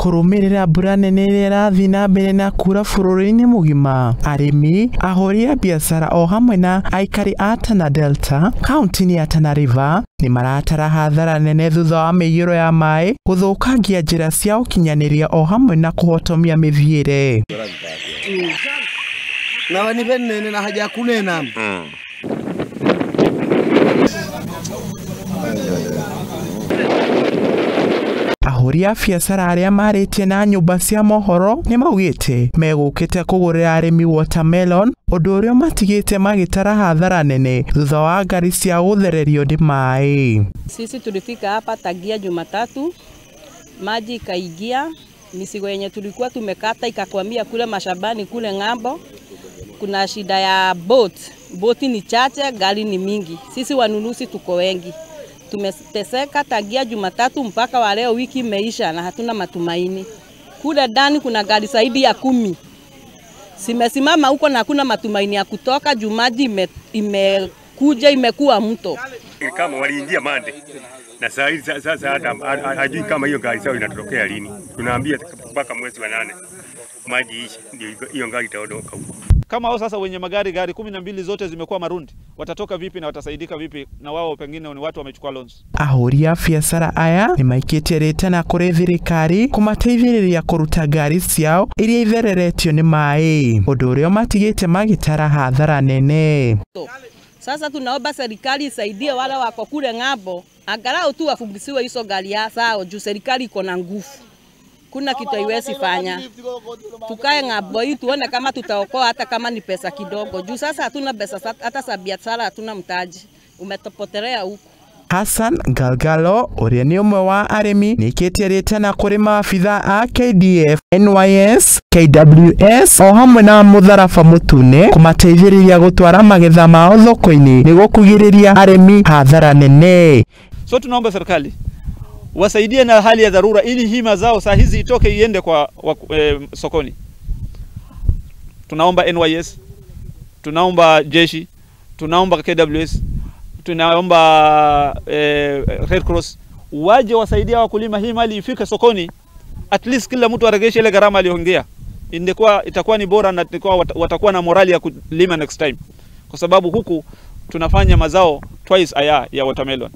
Kũrũmĩrĩra mbura nene ĩrĩa ĩrathiĩ na mbere na kuura bũrũri-inĩ mũgima, arĩmi, ahũri a biacara o hamwe na aikari a Tana Delta kaunti-inĩ ya Tana River nĩ maratara hathara nene thutha wa mĩiyũro ya maĩ gũthũkangia njĩra cia ũkinyanĩria o hamwe na kũhotomia mĩthiĩre. Na wanipe na haja kunena. Ahũri a biacara arĩa marĩtie na nyũmba cia mohoro nĩ maugĩte megũkĩte kũgũrĩra arĩmi watermelon, ũndũ ũrĩa matigĩte magĩtara hathara nene thutha wa ngari cia gũthererio nĩ maĩ. Sisi tulifika hapa tangia Jumatatu, maji ikaingia, misigo yenye tulikuwa tumekata ikakwamia kule mashambani kule ng'ambo. Kuna shida ya boat, boti ni chache, gari ni mingi. Sisi wanunuzi tuko wengi. Tumeteseka tangia Jumatatu mpaka wa leo, wiki imeisha na hatuna matumaini. Kule ndani kuna gari zaidi ya 10 simesimama huko na hakuna matumaini ya kutoka juu maji imekuja imekuwa mto. Kama waliingia mande na sasa hata hajui kama hiyo gari sawa inatokea lini. Tunaambia mpaka mwezi wa 8 maji iishe ndio hiyo gari itaondoka huko. Kama hao sasa wenye magari gari 12 zote zimekuwa marundi, watatoka vipi na watasaidika vipi na wao pengine ni watu wamechukua loans? Ahũri a biacara aya nĩ maikĩtie rĩtana kũrĩ thirikari kũmateithĩrĩria kũruta ngari ciao iria ithereretio nĩ maĩ, ũndũ ũrĩa matigĩte magĩtara hathara nene. Sasa tunaomba serikali isaidie wale wako kule ng'ambo, angalau tu wafungisiwe hizo gari zao juu serikali iko na nguvu. Kuna kitu haiwezi fanya. Tukae ng'ambo hii tuone kama tutaokoa hata kama ni pesa kidogo. Juu sasa hatuna pesa hata za biashara, hatuna mtaji. Umetopotelea huko. Hassan Galgalo ũrĩa nĩ ũmwe wa arĩmi nĩkĩtie rĩtana kũrĩ maabitha a KDF, NYS, KWS o hamwe na mũtharaba mũtune kũmateithĩrĩria gũtwara magetha mao thoko-inĩ nĩguo kũgirĩrĩria arĩmi hathara nene. So tunaomba serikali wasaidie na hali ya dharura ili hii mazao saa hizi itoke iende kwa sokoni. Tunaomba NYS, tunaomba jeshi, tunaomba KWS, tunaomba Red Cross waje wasaidia wakulima hii mali ifike sokoni, at least kila mtu aregeshe ile gharama aliyoongea. Ingekuwa itakuwa ni bora na watakuwa na morali ya kulima next time, kwa sababu huku tunafanya mazao twice aya ya watermelon.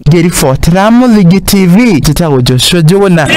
Ngĩribotera Mũthingi TV, njĩtagwo Joshua Njuguna.